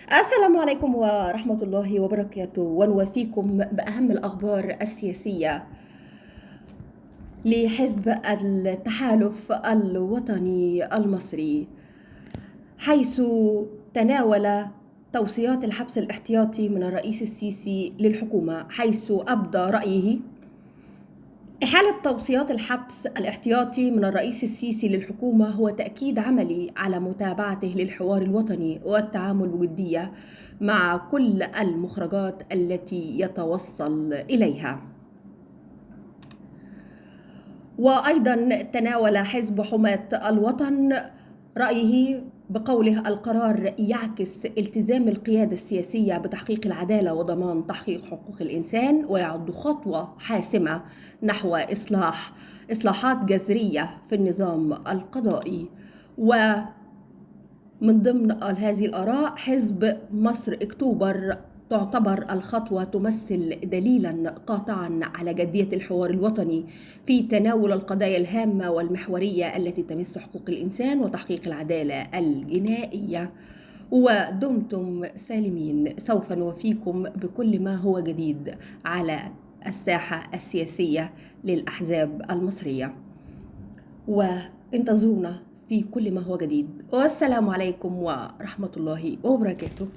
السلام عليكم ورحمة الله وبركاته، ونوافيكم بأهم الأخبار السياسية لحزب التحالف الوطني المصري، حيث تناول توصيات الحبس الاحتياطي من الرئيس السيسي للحكومة، حيث أبدى رأيه إحالة توصيات الحبس الاحتياطي من الرئيس السيسي للحكومة هو تأكيد عملي على متابعته للحوار الوطني والتعامل بجدية مع كل المخرجات التي يتوصل إليها. وأيضا تناول حزب حماة الوطن رأيه بقوله القرار يعكس التزام القيادة السياسية بتحقيق العدالة وضمان تحقيق حقوق الإنسان، ويعد خطوة حاسمة نحو إصلاحات جذرية في النظام القضائي. ومن ضمن هذه الآراء حزب مصر أكتوبر تعتبر الخطوة تمثل دليلاً قاطعاً على جدية الحوار الوطني في تناول القضايا الهامة والمحورية التي تمس حقوق الإنسان وتحقيق العدالة الجنائية. ودمتم سالمين، سوف نوفيكم بكل ما هو جديد على الساحة السياسية للأحزاب المصرية، وانتظرونا في كل ما هو جديد. والسلام عليكم ورحمة الله وبركاته.